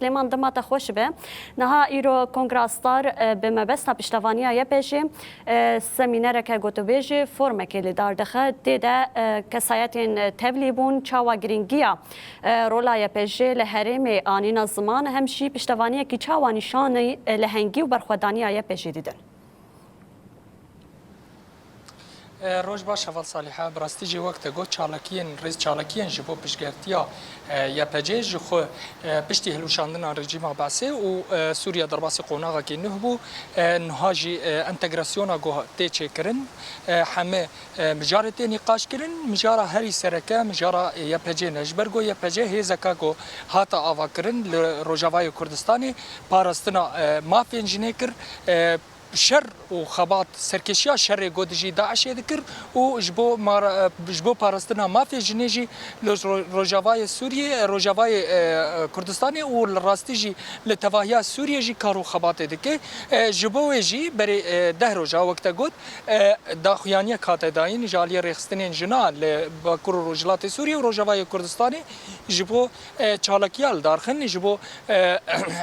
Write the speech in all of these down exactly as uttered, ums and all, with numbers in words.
Silêman, dema te xweş be. Niha îro Kongra Star, e, bi mebesta piştevaniya Y P G, e, semînereke gotûbêjê formekê li dar dixe. Tê de, e, kesayetên, e, tevlî bûn, çawa girîngiya, e, rola Y P G li herêmê anîne ziman, hem jî piştevaniyekî çawa nîşanî, e, lehengî û berxwedaniya Y P G didin. E, roj baş, Heval Salîhe. Bi rastî jî wek te got, çalakiyên, rêz çalakiyên ji bo piştgirtiya, e, Y P G ji xwe, e, piştî hilweşandina rejîma Beesê û, e, Sûriye derbasî qonaxekî nuh bû. E, niha jî, e, entegrasyona ku tê çêkirin, e, heme, e, mijarê tê nîqaşkirin. Mijara herî sereke mijara, e, Y P G ne. Ji ber ku Y P G hêzeke ku hate avakirin li Rojavayê Kurdistanê parastina, e, mafên jinê kir. E, şer û xebat, serkêşiya şerê ku dijî DAIŞ'ê dikir û ji bo mara-, ji bo parastina mafê jinê jî li ro-, Rojavayê Sûriyê, Rojavayê, e, Kurdistanê û li rastî jî li tevahiya Sûriyê jî kar û xebatê dike. E, ji bo wê jî berê, e, deh roja wek te got, e, daxuyaniyek hate dayîn ji aliyê rêxistinên jina li Bakur û Rojhilatê Sûriyê û Rojavayê Kurdistanê ji bo, e, çalakiya li dar xin, ji bo, e,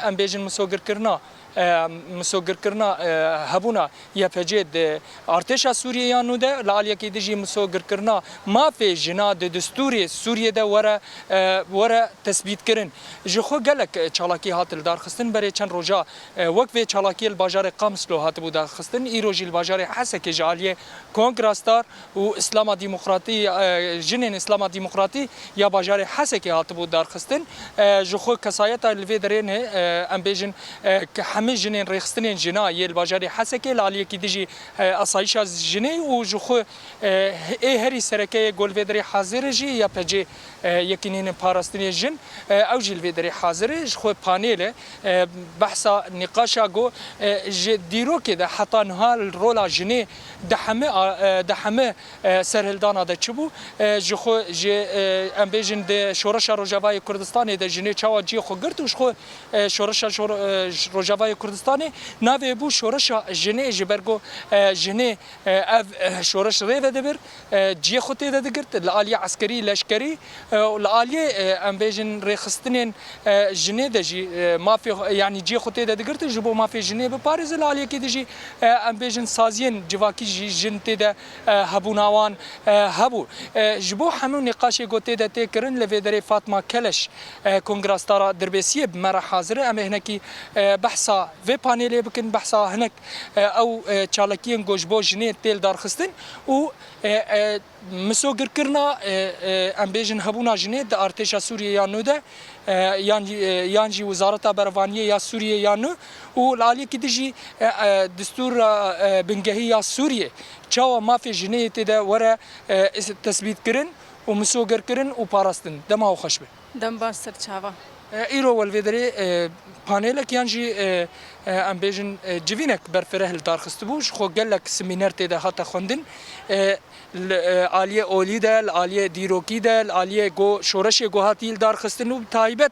em bêjin misogirkirina e, misogirkirina, e, hebûna Y P G di artêşa Sûriyê ya nû de, li aliyekî dijî misogirkirina mafê jina di distûrê Sûriyê de were, e, were tesbîtkirin. Ji xwe gelek, e, çalakî hat li dar xistin. Berê çend roja, e, wek vê çalakiyê li bajarê Qamslo hatibû darxistin. Îro jî li bajarê Hesekê ji aliyê Kongra Star û Îslama Demokratî, e, jinên Îslama Demokratî ya bajarê Hesekê hatibû darxistin. E, ji xwe kesayeta li vê derê ne, e, em bêjin, e, ke hemî jinên rêxistinên jina yê li bajarê Hesekê li aliyekî dijî, e, asayişa jinê û ji xwe, e, ê herî sereke yê ku li vê derê hazir e jî Y P G, e, Yekîneyên Parastinê Jin, e, ew jî li vê derê hazir e. Ji xwe panêl e, e, behsa nîqaşa ku, e, ji dîrokê de heta niha li rola jinê di hemî a-, e, di hemî, e, serhildana de çi bû? E, ji xwe ji, e, em bêjin di şoreşa Rojavayê Kurdistanê de jinê çawa cihê xwe girt û ji xwe, e, şoreşa şor-, e, ş-, Rojavayê Kurdistanê navê bû şoreşa jinê ji ber ku, e, jinê, e, ev, e, şoreş rê vedibir, e, cihê xwe tê de digirt, li aliyê eskerî, leşkerî, e, û li aliyê, e, em bêjin rêxistinên, e, jinê de jî, e, mafê xwe, yanî cihê xwe tê de digirtin, ji bo mafê jinê biparêze, li aliyekî de jî, e, em bêjin saziyên civakî jî jin tê de, e, hebûna wan, e, hebû. E, ji bo hemû nîqaşê ku tê de tê kirin, li vê derê Fatma Keleş, e, Kongra Stara Dirbêsiyê bi me re hazir e. Em ê hinekî, e, behsa vê panelê bikin, behsa hinek, e, ew, e, çalakiyên ku ji bo jinê tê lidarxistin û, e, e, misogirkirina, e, e, em bêjin hebûna jinê di artêşa Sûriyê ya nû de, e, yan, e, yan jî Wezareta Berevaniyê ya Sûriyê ya nû û li aliyekî dijî, e, e, distûra, e, bingehî ya Sûriyê çawa mafê jinê yê tê de were, e, is-, tesbîtkirin û misogirkirin û parastin. Dema we xweş be. Dem baş ser çava. E, îro wel vê derê, e, panelek yan jî, e, e, em bêjin, e, civînek berfireh li dar xistibû. Ji xwe gelek semîner tê de hate xwendin. E, li, e, aliyê olî de, li aliyê dîrokî de, li aliyê go-, şoreşê guhatî li dar xistin û bi taybet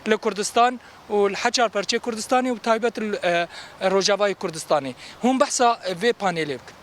li Kurdistan û li heçar perçê Kurdistanê û bi taybet li, e, Rojavayê Kurdistanê. Hûn behsa vê panelê bikin.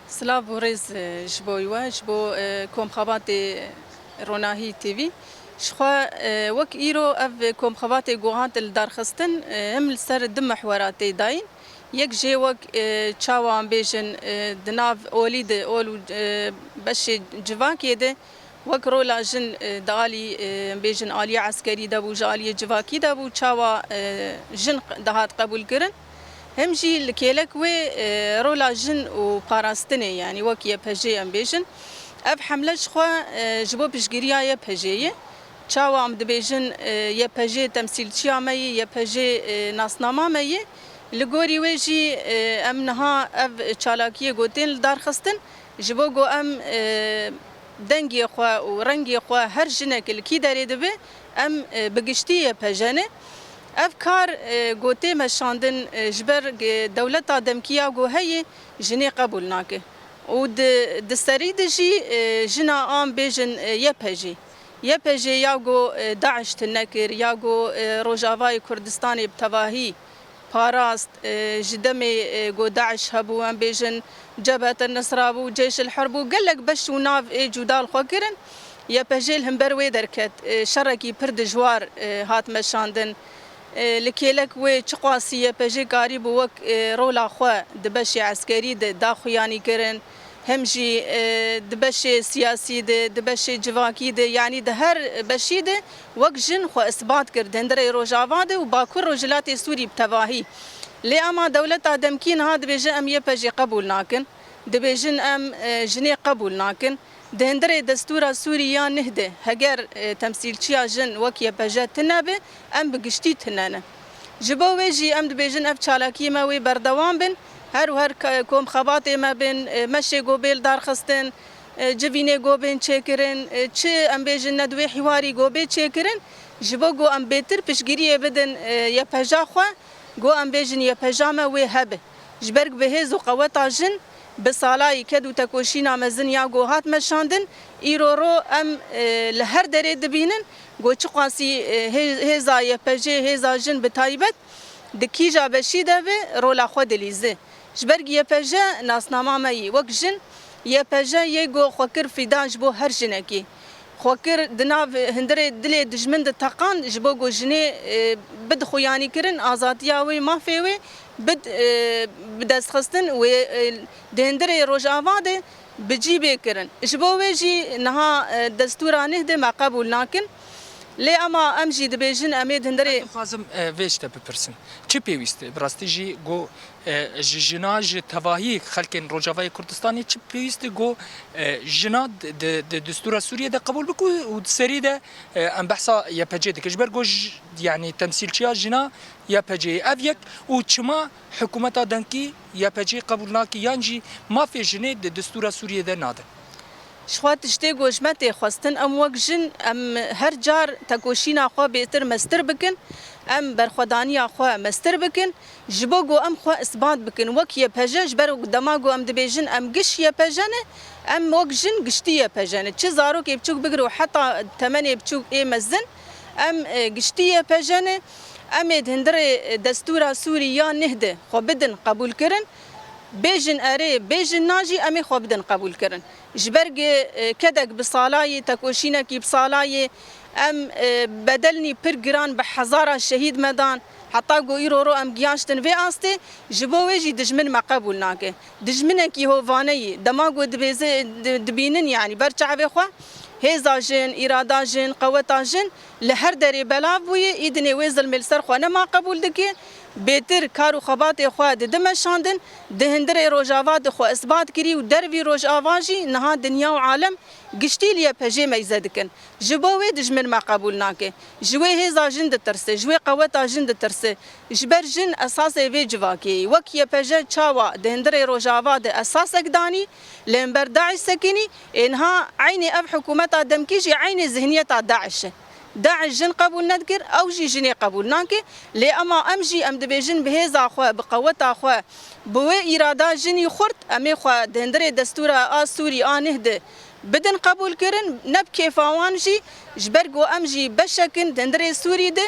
Silav û rêz, e, ji bo we, ji bo, e, komxebatê Ronahî T V. Ji xwe, e, wek îro ev komxebatê ku hat li dar xistin, e, him li ser du mihwera tê dayîn. Yek jê wek, e, çawa em bêjin, e, di nav olî de, ol û, e, beşê civakê de, wek rola jin, e, di alî, e, em bêjin aliyê eskerî de bû, ji aliyê civakî de bû, çawa, e, jin q-, dihat qebûlkirin. Hem jî li kêlek wê, e, rola jin û parastinê, yanî wek Y P G em bêjin. Ev hemle ji xwe, e, ji bo piştgiriya Y P G ye. Çawa em dibêjin, e, Y P G temsîlçiya me ye, Y P G, e, nasnama me ye. Li gorî wê jî, e, em niha ev çalakiyê ku tên li dar xistin, ji bo ku em, e, dengê xwe û rengê xwe her jinek li kî derê dibe, em, e, bi giştî Y P G ne. Ev kar, e, ku tê meşandin, e, ji ber, e, dewleta demkî ya ku heye, jinê qebûl nake. Û di, di serî de jî, e, jina a em bêjin, e, Y P G. Y P G ya ku, e, DAIŞ tune kir, ya ku, e, Rojavayê Kurdistanê bi tevahî parast, e, ji demê, e, ku DAIŞ hebû, em bêjin Cebhet el Nusra bû, Ceyş el Hur bû, gelek beş û nav ê cuda li xwe kirin. Y P G li hember wê derket, e, şerekî pir dijwar, e, hat meşandin. E, li kêlek wê çiqasî Y P J karîbû wek, e, rola xwe di beşê eskerî de daxuyanî kirin, hem jî, e, di beşê siyasî de, di beşê civakî de, yanî di her beşî de wek jin xwe isbat kir di hundirê Rojava de û Bakur Rojhilatê Sûrî bi tevahî. Lê ema dewleta demkî niha dibêje em Y P J qebûl nakin. Dibêjin em, e, jinê qebûl nakin. Di hundirê destûra Sûrî ya neh de heger, e, temsîlçiya jin wek Y P J tune be, em bi giştî tune ne. Ji bo wê jî em dibêjin ev çalakiyê me wê berdewam bin. Her û her ke-, kom xebatê me bin, e, meşê go bê li dar xistin, e, civînê go bên çêkirin, e, çi em bêjin nedwê hîwarî go bê çêkirin. Ji bo go em bêtir piştgiriyê bidin, e, Y P J xwe, go em bêjin Y P J me wê hebe. Ji ber bi hêz û qeweta jin, bi salayî ked û tekoşîna mezin ya ku hat meşandin, îro ro em, e, li her derê dibînin ku çiqasî, e, hê-, hêza Y P J, hêza jin bi taybet di kîja beşî de be, rola xwe dilîze. Ji ber Y P J nasnama me yî. Wek jin, Y P J yê ku xwe kir fîda ji bo her jinekî. Xwe kir di nav hundirê dilê dijmin de teqand, ji bo ku jinê, e, bid xuyanî kirin, azadiya wê, mafê wê bid, e, bi dest xistin wê, e, di hundirê Rojava de bi cî bê kirin. Ji bo wê jî niha, e, destûra neh de me qebûl nakin. Lê ema em jî dibêjin em ê di hundirê Ez dixwazim, e, vê ji te bipirsim. Çi pêwîst e? Bi rastî jî ku E, ji jina, ji tevahî xelkên Rojavayê Kurdistanê çi pêwîst e ku, e, jina di, di, di destûra Sûriyê de qebûl bike û di serî de, e, em behsa Y P G dikin. Ji ber ku ji, yanî temsîlçiya jina Y P G ye. Ev yek û çima hikûmeta demkî Y P G qebûl nake yan jî mafê jinê di destûra Sûriyê de nade? Ji xwe tiştê ku ji me tê xwestin, em wek jin, em her car tekoşîna xwe bêtir mestir bikin, em berxwedaniya xwe mestir bikin, ji bo ku em xwe isbat bikin wek Y P G, ji ber dema ku em dibêjin em giş Y P G ne, em wek jin giştî Y P G ne. Çi zarokê biçûk bigir û heta temenê biçûk ê mezin, em, e, giştî Y P G ne. Em ê di hundirê, e, destûra Sûrî ya neh de xwe bidin qebûlkirin. Bêjin erê, bêjin na jî em ê xwe bidin qebûlkirin. Ji ber ku, e, kedek bi salayê, tekoşînekî bi salayê, em, e, bedelnî pir giran bi hezara şehîd me dan, heta ku îro ro em giyaştin vê astê, ji bo wê jî dijmin me qebûl nake. Dijminekî hovane yî, dema ku dibêze-, di-, dibînin, yanî ber çavê xwe, hêza jin, îrada jin, qeweta jin li her derê belav bûye, îdinê wê zilmê li ser xwe nema qebûl dike, bêtir kar û xebatê xwe dide meşandin, di hundirê Rojava de xwe isbat kirî û dervî Rojava jî niha dinya û alem giştî li Y P G meyze dikin. Ji bo wê dijmin me qebûl nake. Ji wê hêza jin ditirse, ji wê qeweta jin ditirse. Ji ber jin esasê vê civakê ye. Wek Y P G çawa di hundirê Rojava de esasek danî, li hember DAIŞ sekinî, ê niha eynê ev hikûmeta demkî jî eynê zihniyeta DAIŞ e. DAIŞ jin qebûl nedikir, ew jî jinê qebûl nake. Lê ema em jî em dibêjin bi hêza xwe, bi qeweta xwe, bi wê îrada jinî xurt, em ê xwe di hundirê destûra a Sûrî a neh de bidin qebûlkirin, ne bi kêfa wan jî, ji ber ku em jî beşek in di hundirê Sûrî de,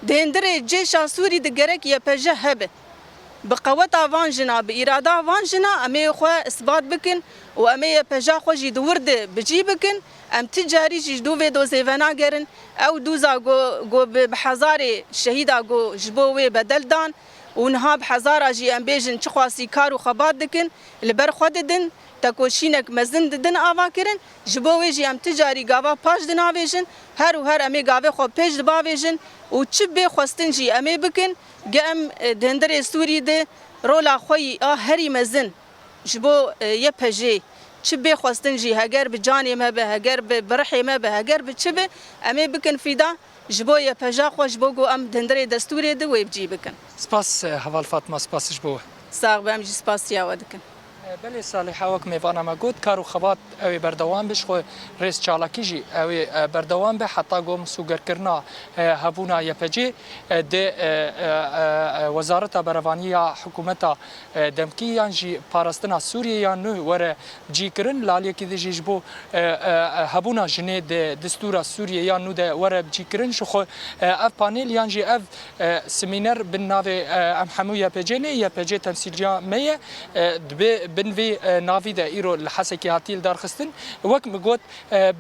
di hundirê cêşa Sûrî de gerek Y P G hebe. Bi qeweta van jina, bi îrada van jina em ê xwe isbat bikin û em ê Y P G xwe jî di wir de bi cî bikin. Em ti carî jî ji dû vê dozê venagerin. Ew dûza ku, ku bi, bi hezarê şehîda ku ji bo wê bedel dan û niha bi hezara jî em bêjin çiqasî kar û xebat dikin, li ber xwe didin, tekoşînek mezin didin ava kirin. Ji bo wê jî em ti carî gava paş dinavêjin, her û her em ê gavê xwe pêş dibavêjin û çi bê xwestin jî em ê bikin, ge em, e, di hundirê Sûrî de rola xwe yî a herî mezin ji bo, e, Y P G, çi bê xwestin jî, heger bi canê me be, heger bi, bi rihê me be, heger bi çi be, em ê bikin fîda ji bo Y P G xwe, ji bo ku em di hundirê destûrê de wê bi cî bikin. Spas, e, heval Fatma, spas ji bo we. Sax be, em jî spasiya we dikin. E, belê Salîha, wek mêvana me got, kar û xebat ew ê berdewam be, ji xwe rêz çalakî jî ew ê, e, berdewam be, heta ku misûgerkirina, e, hebûna Y P G, e, di, e, e, e, e, Wezareta Berevanî ya hikûmeta, e, demkî yan jî parastina Sûriyê ya nû were cîkirin. Li aliyekî din jî ji bo, e, e, e, hebûna jinê di destûra Sûriyê ya nû de were cîkirin. Ji xwe, e, ev panel yan jî ev, e, semîner bin navê, e, Em Hemû Y P G ne, Y P G temsîlciya me ye, e, dibê Bin vê, e, navî de îro li Hesekê hatiye lidarxistin. Wek min got, e,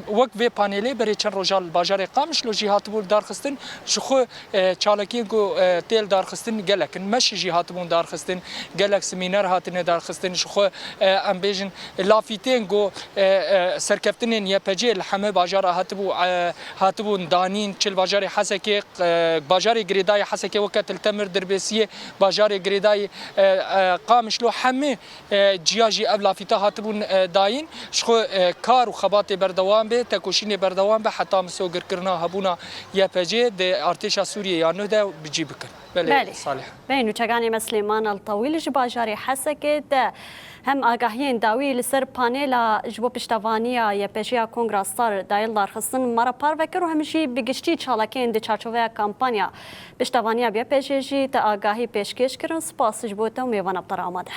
wek vê panelê berê çend roja li bajarê Qamişlo jî hatibû lidarxistin. Ji xwe, e, çalakiyên ku, e, tê lidarxistin gelek in. Meşî jî hatibûn darxistin. Gelek semîner hatine darxistin. Ji xwe, e, em bêjin lafîtên ku, e, e, serkeftinên Y P C'ê li hemû bajara hatibû, e, hatibûn danîn. Çi li bajarê Hesekê, e, bajarê girêdayî Hesekê weke Til Temir, Dirbêsiyê, bajarê girêdayî, e, e, Qamişlo hemû e, ciya jî ev lafîte hatibûn, e, dayîn. Ji xwe, e, kar û xebatê berdewam be, tekoşînê berdewam be, heta misogirkirina hebûna Y P G di artêşa Sûriyê ya nû de bi cî bikin. Belê, Belê. Salih. Belê, nûçeganê me Silêman El Tawîl ji bajarê Hesekê de hem agahiyên dawî li ser panela ji bo piştevaniya Y P G ya Kongra Star dayî lidarxistin me re parve kir û hem jî bi giştî çalakiyên di çarçoveya kampanya piştevaniya Y P G jî te agahî pêşkêş kirin. Spas ji bo te û mêvana bi te re amade.